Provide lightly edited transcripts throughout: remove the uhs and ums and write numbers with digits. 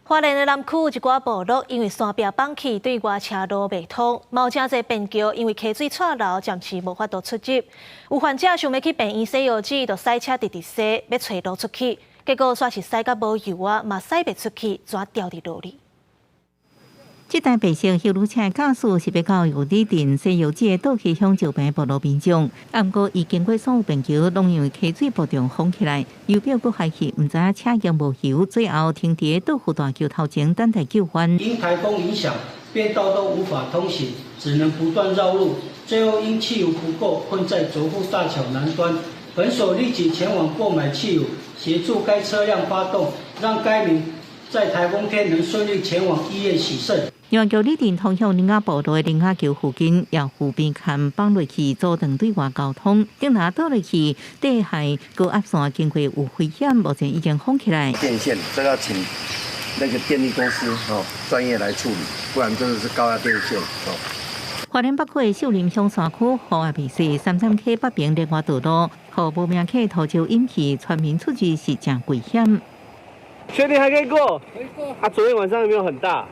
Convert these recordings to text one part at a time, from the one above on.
花蓮的南區一寡部落因為山壁崩去，對外車路袂通，嘛有誠濟便橋因為溪水掣流，暫時無法度出入。有患者想欲去病院洗腰子，就駛車直直駛，欲揣路出去，結果煞是駛甲無油啊，嘛駛袂出去，怎掉佇路裡。這台白色休旅車駕駛是欲到玉里鎮洗腰子的倒溪鄉石平部落民眾，毋過伊經過所有便橋，攏因為溪水不斷封起來，油表閣壞去，毋知影車已無油，最後停佇倒湖大橋頭前等待救援。因颱風影響，便道都無法通行，只能不斷繞路，最後因汽油不夠，困在濁富大橋南端。本所立即前往購買汽油，協助該車輛發動，讓該民在颱風天能順利前往醫院洗腎。另外，玉里鎮通向苓雅部落的苓雅橋附近，也湖邊崁崩落去，阻斷對外交通。頂若倒落去，地下高壓線經過有危險，目前已經封起來。電線，這個要請那個電力公司哦專業來處理，不然真的是高壓電線哦。花蓮北區的秀林鄉山區，雨也袂細，三棧溪北爿連外道路，予無名溪土石湧起，村民出入是誠危險。確定還可以過？可以過。啊，昨天晚上有沒有很大？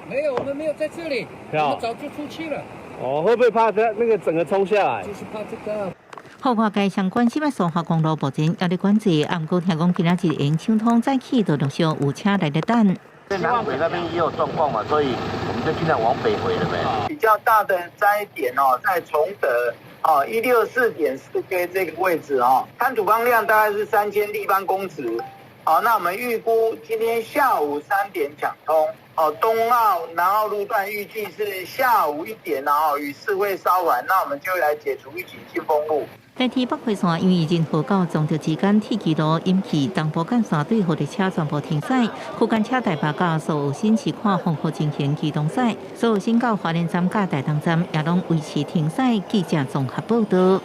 沒有，我們沒有在這裡，我們早就出去了。哦，會不會怕它那個整個衝下來？就是怕這個。予外界相關心的蘇花公路目前猶咧管制，毋過聽講今仔日會暢通，早起就陸續有車來咧等。南迴那邊也有狀況嘛，所以我們就盡量往北回了沒？比較大的災點哦，在崇德哦，164.4 K 這個位置哦，灘土方量大概是3000立方公尺。好，那我們預估今天下午3點搶通。哦，東澳、南澳路段預計是下午1點，然後雨勢會稍緩，那我們就來解除預警性封路。台鐵北迴線因為仁和到崇德之間鐵岐路引起東部幹線對火車全部停駛，區間車台北到蘇澳新市看風雨情形機動駛，蘇澳新到花蓮站佮台東站也攏維持停駛。記者綜合報道。